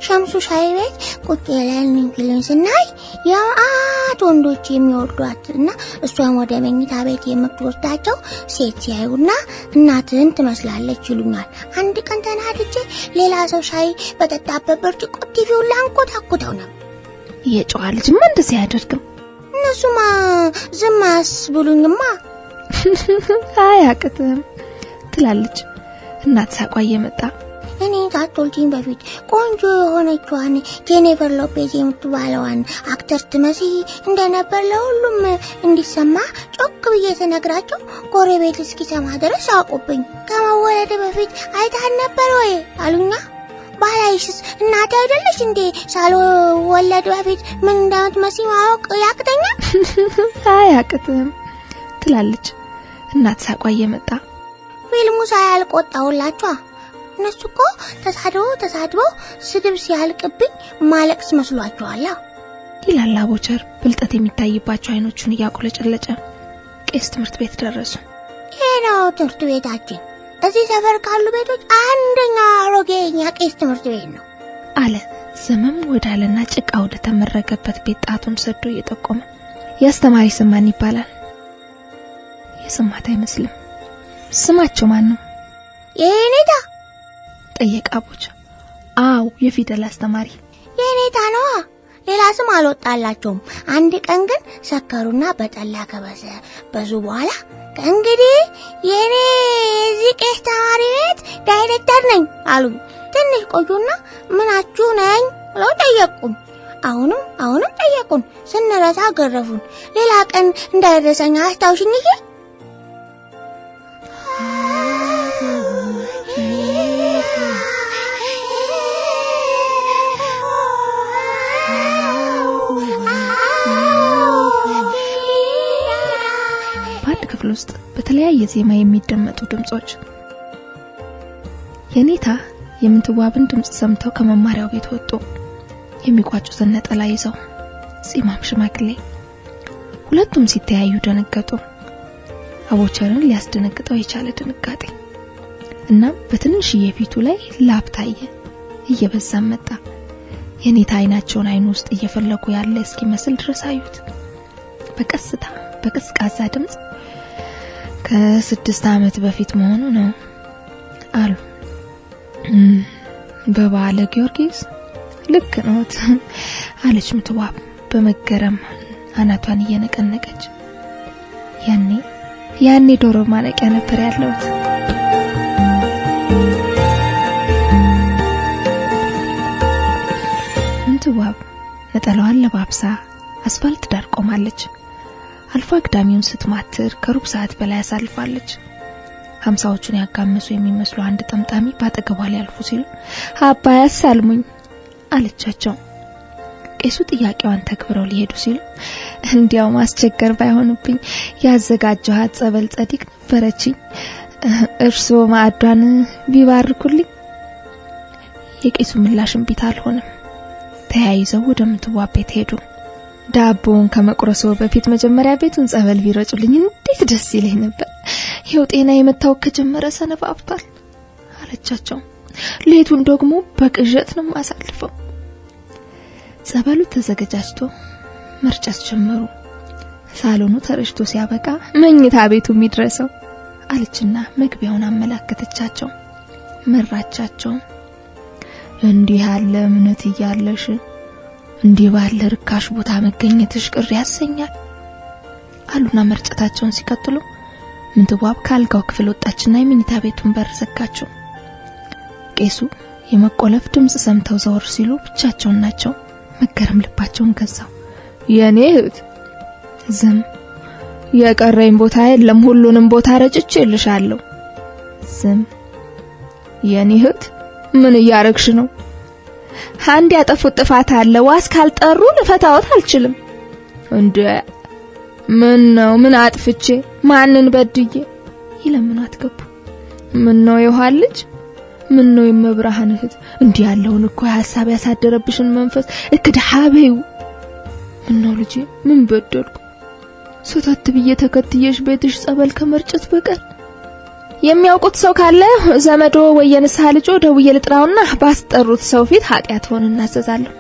ሸምሱ ሻይ ቤት ቁጭ ብለን ፊልም ስናይ የመዓት ወንዶች የሚወዷት እና እሷን ወደ መኝታ ቤት የምትወስዳቸው ሴት ሲያዩና እናትህን ትመስላለች ይሉኛል። አንድ ቀን ተናድጄ ሌላ ሰው ሻይ በጠጣበት ብርጭቆ ቲቪውን ላንኮታኩተው ነበር።
የጨዋ ልጅማ እንደዚህ አያደርግም።
እነሱማ ዝም አያስብሉኝማ።
አያቅትም ትላለች እናት ሳቋ እየመጣ።
እኔ ሳትወልጂኝ በፊት ቆንጆ የሆነችዋን ጄኒፈር ሎፔዝ የምትባለዋን actor ትመስይ እንደነበር ለሁሉም እንዲሰማ ጮክ ብዬ ስነግራቸው ጎረቤት እስኪሰማ ድረስ አውቁብኝ። ከመወለድ በፊት አይታን ነበር ወይ አሉኛ። ባላይሽስ እናቴ አይደለሽ እንዴ? ሳልወለድ በፊት ምን እንደምትመስይ ማወቅ ያቅተኛል?
አያቅትም ትላለች እናት ሳቋ እየመጣ።
ፊልሙ ሳያልቅ ወጣሁላችኋ። እነሱ እኮ ተሳድበው ስድብ ሲያልቅብኝ ማለቅስ መስሏቸዋል
ይላል አቦቸር ብልጠት የሚታይባቸው አይኖቹን እያቆለጨለጨ። ቄስ ትምህርት ቤት ደረሱ።
ይሄ ነው ትምህርት ቤታችን። እዚህ ሰፈር ካሉ ቤቶች አንደኛ አሮጌ የኛ ቄስ ትምህርት ቤት ነው
አለ ዘመም ወዳለና ጭቃ ወደ ተመረገበት ቤት ጣቱን ሰዶ እየጠቆመ። የአስተማሪ ስም ማን ይባላል? የሰማት አይመስልም። ስማቸው ማን ነው?
የኔታ
ጠየቀ አቦቸር። አዎ የፊደል አስተማሪ
የኔታ ነዋ። ሌላ ስም አልወጣላቸውም። አንድ ቀን ግን ሰከሩና በጠላ ከበሰበሱ በኋላ ከእንግዲህ የኔ የዚህ ቄስ ተማሪ ቤት ዳይሬክተር ነኝ አሉኝ። ትንሽ ቆዩና ምናችሁ ነኝ ብለው ጠየቁን። አሁንም ጠየቁን። ስንረሳ ገረፉን። ሌላ ቀን እንዳይረሳኝ አስታውሽኝ። ይሄ
በአንድ ክፍል ውስጥ በተለያየ ዜማ የሚደመጡ ድምጾች። የኔታ የምንትዋብን ድምጽ ሰምተው ከመማሪያው ቤት ወጡ። የሚቋጩትን ነጠላ ይዘው ጺማም ሽማግሌ። ሁለቱም ሲተያዩ ደነገጡ። አቦቸርን ሊያስደነግጠው የቻለ ድንጋጤ። እናም በትንሽዬ ፊቱ ላይ ላብ ታየ፣ እየበዛም መጣ። የኔታ አይናቸውን አይኑ ውስጥ እየፈለጉ ያለ እስኪመስል ድረስ አዩት። በቀስታ በቀዝቃዛ ድምጽ ከ6 ዓመት በፊት መሆኑ ነው አሉ። በበዓለ ጊዮርጊስ ልክ ነዎት አለች ምትዋብ በመገረም አናቷን እየነቀነቀች። ያኔ ዶሮ ማነቂያ ነበር ያለሁት። ምትዋብ ነጠላዋን ለባብሳ አስፋልት ዳር ቆማለች። አልፎ አግዳሚውን ስትማትር ከሩብ ሰዓት በላይ አሳልፋለች። 50ዎቹን ያጋመሱ የሚመስሉ አንድ ጠምጣሚ ባጠገቧ ሊያልፉ ሲሉ አባ ያሳልሙኝ አለቻቸው። ቄሱ ጥያቄዋን ተግብረው ሊሄዱ ሲሉ እንዲያው ማስቸገር ባይሆንብኝ ያዘጋጀኋት ጸበል ጸዲቅ ነበረችኝ፣ እርሶ ማዕዷን ቢባርኩልኝ። የቄሱ ምላሽ እምቢታ አልሆነም። ተያይዘው ወደ ምትዋብ ቤት ሄዱ። ዳቦውን ከመቁረሱ በፊት መጀመሪያ ቤቱን ጸበል ቢረጩልኝ እንዴት ደስ ይለኝ ነበር። ይኸው ጤና የመታወክ ከጀመረ ሰነባብቷል አለቻቸው። ሌቱን ደግሞ በቅዠት ነው ማሳልፈው። ጸበሉ ተዘገጃጅቶ መርጨት ጀመሩ። ሳሎኑ ተረጭቶ ሲያበቃ መኝታ ቤቱ የሚድረሰው አለችና መግቢያውን አመላከተቻቸው፣ መራቻቸው። እንዲህ ያለ እምነት እያለሽ እንዲህ ባለ ርካሽ ቦታ መገኘትሽ ቅር ያሰኛል አሉና መርጨታቸውን ሲቀጥሉ ምንትዋብ ካልጋው ክፍል ወጣችና የመኝታ ቤቱን በር ዘጋችው። ቄሱ የመቆለፍ ድምጽ ሰምተው ዘወር ሲሉ ብቻቸውን ናቸው። መገረም ልባቸውን ገዛው። የኔ እህት ዝም፣ የቀረኝ ቦታ የለም፣ ሁሉንም ቦታ ረጭቼልሻለሁ። ዝም። የኔ እህት ምን እያረግሽ ነው? አንድ ያጠፉት ጥፋት አለ፣ ዋስ ካልጠሩ ልፈታዎት አልችልም። እንዴ ምን ነው? ምን አጥፍቼ? ማንን በድዬ? ይለምኗት ገቡ። ምን ነው የውሃ ልጅ? ምን ነው የመብርሃን እህት? እንዲህ ያለውን እኮ ሐሳብ ያሳደረብሽን መንፈስ እክድሃበዩ። ምን ነው ልጄ፣ ምን በደልኩ? ሶታት ብዬ ተከትየሽ ቤትሽ ጸበል ከመርጨት በቀር የሚያውቁት ሰው ካለ ዘመዶ ወይ የንስሐ ልጆ ደውዬ ልጥራውና ባስጠሩት ሰው ፊት ኃጢአት ሆነ እናዘዛለሁ።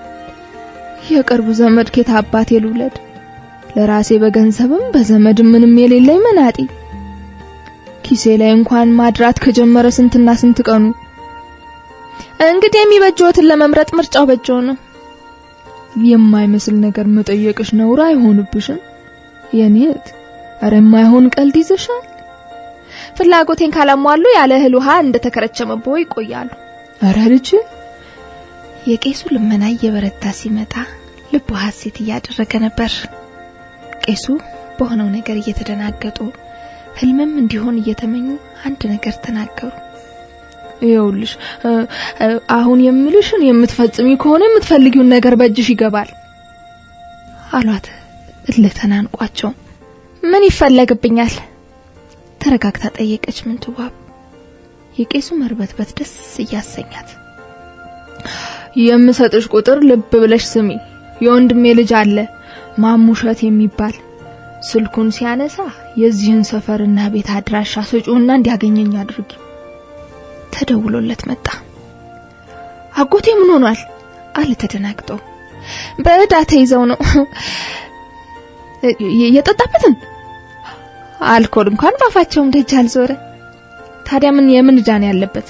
የቅርብ ዘመድ ኬት አባቴ ልውለድ? ለራሴ በገንዘብም በዘመድም ምንም የሌለኝ መናጢ። ኪሴ ላይ እንኳን ማድራት ከጀመረ ስንትና ስንት ቀኑ። እንግዲህ የሚበጀውትን ለመምረጥ ምርጫው በጀው ነው። የማይመስል ነገር መጠየቅሽ ነውር አይሆንብሽም የኔ እህት? ኧረ የማይሆን ቀልድ ይዘሻል። ፍላጎቴን ካላሟሉ ያለ እህል ውሃ እንደተከረቸመቦ ይቆያሉ። ኧረ ልጅ። የቄሱ ልመና እየበረታ ሲመጣ ልቡ ሐሴት እያደረገ ነበር። ቄሱ በሆነው ነገር እየተደናገጡ ህልምም እንዲሆን እየተመኙ አንድ ነገር ተናገሩ። ይኸውልሽ አሁን የምልሽን የምትፈጽሚ ከሆነ የምትፈልጊውን ነገር በእጅሽ ይገባል አሏት። እልህ ተናንቋቸው ምን ይፈለግብኛል? ተረጋግታ ጠየቀች ምንትዋብ። የቄሱ መርበትበት ደስ እያሰኛት የምሰጥሽ ቁጥር ልብ ብለሽ ስሚ። የወንድሜ ልጅ አለ ማሙሸት የሚባል። ስልኩን ሲያነሳ የዚህን ሰፈርና ቤት አድራሻ ስጪውና እንዲያገኘኝ አድርጊ። ተደውሎለት መጣ። አጎቴ ምን ሆኗል? አለ ተደናግጦ። በዕዳ ተይዘው ነው። የጠጣበትን አልኮል እንኳን ባፋቸውም ደጅ አልዞረ። ታዲያ ምን የምን ዕዳ ነው ያለበት?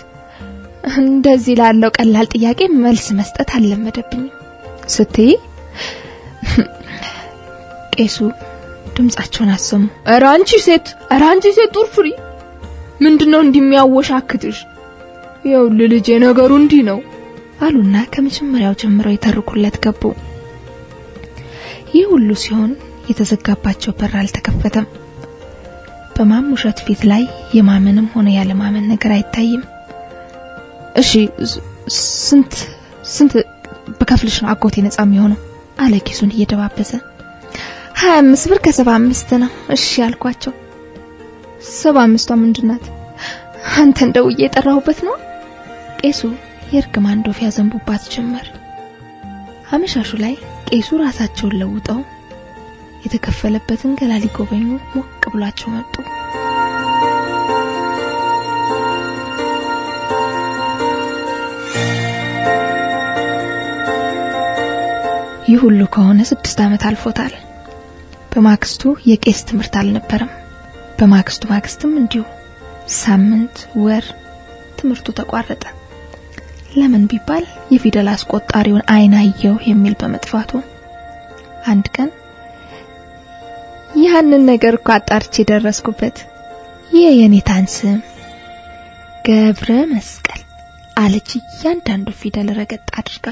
እንደዚህ ላለው ቀላል ጥያቄ መልስ መስጠት አልለመደብኝም ስትይ ቄሱ ድምጻቸውን አሰሙ። ኧረ አንቺ ሴት፣ ኧረ አንቺ ሴት ጡር ፍሪ፣ ምንድነው እንዲሚያወሻክትሽ? ይኸውልህ ልጄ ነገሩ እንዲህ ነው አሉና ከመጀመሪያው ጀምረው የተርኩለት ገቡ። ይህ ሁሉ ሲሆን የተዘጋባቸው በር አልተከፈተም። በማሙሸት ፊት ላይ የማመንም ሆነ ያለማመን ነገር አይታይም። እሺ ስንት ስንት በከፍልሽ ነው አጎቴ ነፃ የሚሆነው? አለ ኪሱን እየደባበሰ። 25 ብር ከ75 ነው። እሺ ያልኳቸው። 75ቷ ምንድናት? አንተ እንደው እየጠራሁበት ነው። ቄሱ የእርግማን ዶፍ ያዘንቡባት ጀመር። አመሻሹ ላይ ቄሱ ራሳቸውን ለውጠው የተከፈለበትን ገላ ሊጎበኙ ሞቅ ብሏቸው መጡ። ይህ ሁሉ ከሆነ 6 ዓመት አልፎታል። በማግስቱ የቄስ ትምህርት አልነበረም። በማግስቱ ማግስትም እንዲሁ ሳምንት፣ ወር ትምህርቱ ተቋረጠ። ለምን ቢባል የፊደል አስቆጣሪውን አይን አየው የሚል በመጥፋቱ። አንድ ቀን ያንን ነገር እኮ አጣርቼ ደረስኩበት። የየኔታን ስም ገብረ መስቀል አለች እያንዳንዱ ፊደል ረገጥ አድርጋ።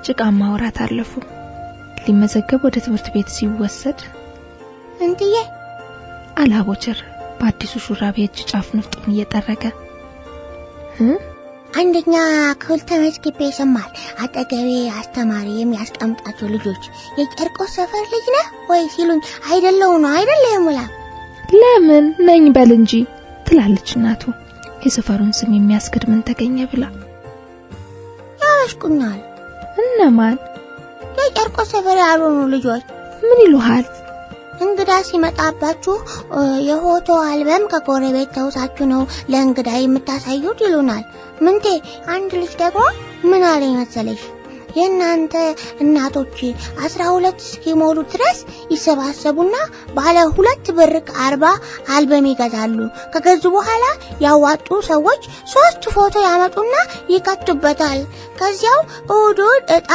ጭቃማ ወራት አለፉ። ሊመዘገብ ወደ ትምህርት ቤት ሲወሰድ
እንትዬ
አለ አቦቸር በአዲሱ ሹራብ የእጅ ጫፍ ንፍጡን እየጠረገ።
አንደኛ ክፍል ተመዝግቤ ይሰማል። አጠገቤ አስተማሪ የሚያስቀምጣቸው ልጆች የጨርቆስ ሰፈር ልጅ ነህ ወይ ሲሉኝ አይደለሁ ነው አይደለ የሙላ
ለምን ነኝ በል እንጂ ትላለች እናቱ የሰፈሩን ስም የሚያስክድ ምን ተገኘ ብላ።
ያበሽቁኛል።
እነማን?
የጨርቆስ ሰፈር ያልሆኑ ልጆች።
ምን ይሉሃል?
እንግዳ ሲመጣባችሁ የፎቶ አልበም ከጎረቤት ተውሳችሁ ነው ለእንግዳ የምታሳዩት ይሉናል። ምንቴ አንድ ልጅ ደግሞ ምን አለኝ መሰለሽ? የእናንተ እናቶች 12 እስኪሞሉ ድረስ ይሰባሰቡና ባለ 2 ብር ከ40 አልበም ይገዛሉ። ከገዙ በኋላ ያዋጡ ሰዎች 3 ፎቶ ያመጡና ይከቱበታል። ከዚያው እሁድ እጣ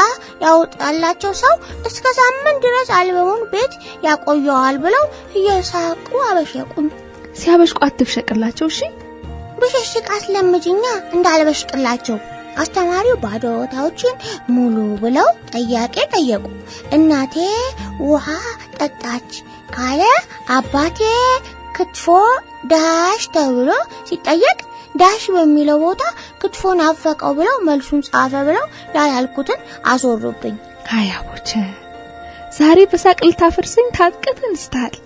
ያወጣላቸው ሰው እስከ ሳምንት ድረስ አልበሙን ቤት ያቆየዋል ብለው እየሳቁ አበሸቁኝ።
ሲያበሽቁ አትብሸቅላቸው እሺ።
ብሽሽቅ አስለምጅኛ እንዳልበሽቅላቸው። አስተማሪው ባዶ ቦታዎችን ሙሉ ብለው ጥያቄ ጠየቁ። እናቴ ውሃ ጠጣች ካለ አባቴ ክትፎ ዳሽ ተብሎ ሲጠየቅ ዳሽ በሚለው ቦታ ክትፎ ናፈቀው ብለው መልሱን ጻፈ ብለው ያላልኩትን አስወሩብኝ።
አይ አቦቸ፣ ዛሬ በሳቅ ልታፈርሰኝ ታጥቀህ ተነስተሃል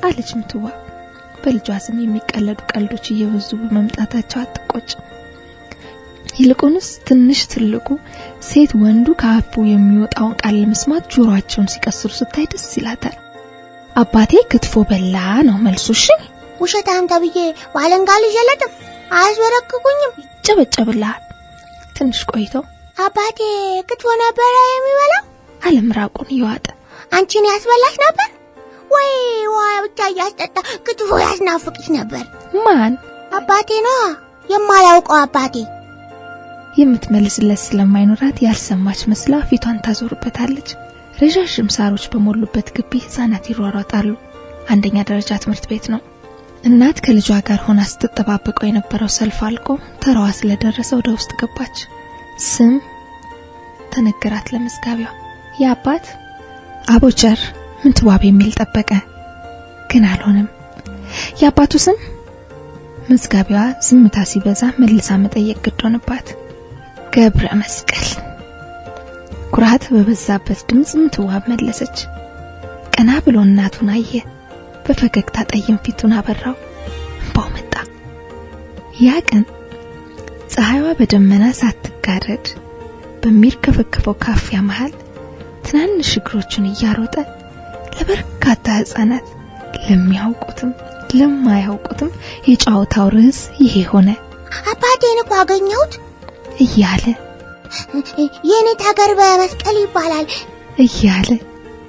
አለች ምትዋ። በልጇ ስም የሚቀለዱ ቀልዶች እየበዙ በመምጣታቸው አትቆጭ። ይልቁንስ ትንሽ ትልቁ ሴት ወንዱ ከአፉ የሚወጣውን ቃል ለመስማት ጆሮአቸውን ሲቀስሩ ስታይ ደስ ይላታል። አባቴ ክትፎ በላ ነው መልሱ። እሺ
ውሸታም ተብዬ ባለንጋ ልጀለጥም አያስበረክኩኝም።
ይጨበጨብልሃል። ትንሽ ቆይቶ
አባቴ ክትፎ ነበረ የሚበላው
አለ ምራቁን እየዋጠ።
አንቺን ያስበላሽ ነበር ወይ ውሃ ብቻ እያስጠጣ ክትፎ ያስናፍቅሽ ነበር?
ማን?
አባቴ ነዋ፣ የማላውቀው አባቴ።
የምትመልስለት ስለማይኖራት ያልሰማች መስላ ፊቷን ታዞርበታለች። ረዣዥም ሳሮች በሞሉበት ግቢ ህፃናት ይሯሯጣሉ። አንደኛ ደረጃ ትምህርት ቤት ነው። እናት ከልጇ ጋር ሆና ስትጠባበቀው የነበረው ሰልፍ አልቆ ተራዋ ስለደረሰ ወደ ውስጥ ገባች። ስም ተነገራት ለመዝጋቢዋ። የአባት አቦቸር ምንትዋብ የሚል ጠበቀ፣ ግን አልሆነም። የአባቱ ስም መዝጋቢዋ ዝምታ ሲበዛ መልሳ መጠየቅ ግድ ሆነባት። ገብረ መስቀል። ኩራት በበዛበት ድምጽ ምንትዋብ መለሰች። ቀና ብሎ እናቱን አየ። በፈገግታ ጠይም ፊቱን አበራው። እንባው መጣ። ያ ቀን ፀሐይዋ በደመና ሳትጋረድ በሚርከፈከፈው ካፊያ መሃል ትናንሽ እግሮቹን እያሮጠ ለበርካታ ህፃናት ለሚያውቁትም ለማያውቁትም የጨዋታው ርዕስ ይሄ ሆነ።
አባቴን እኮ አገኘሁት
እያለ
የኔታ ገብረ መስቀል ይባላል
እያለ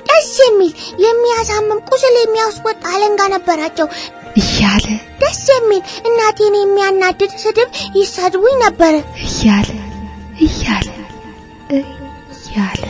ደስ የሚል የሚያሳምም ቁስል የሚያስወጣ አለንጋ ነበራቸው
እያለ
ደስ የሚል እናቴን የሚያናድድ ስድብ ይሳድቡኝ ነበር
እያለ እያለ እያለ።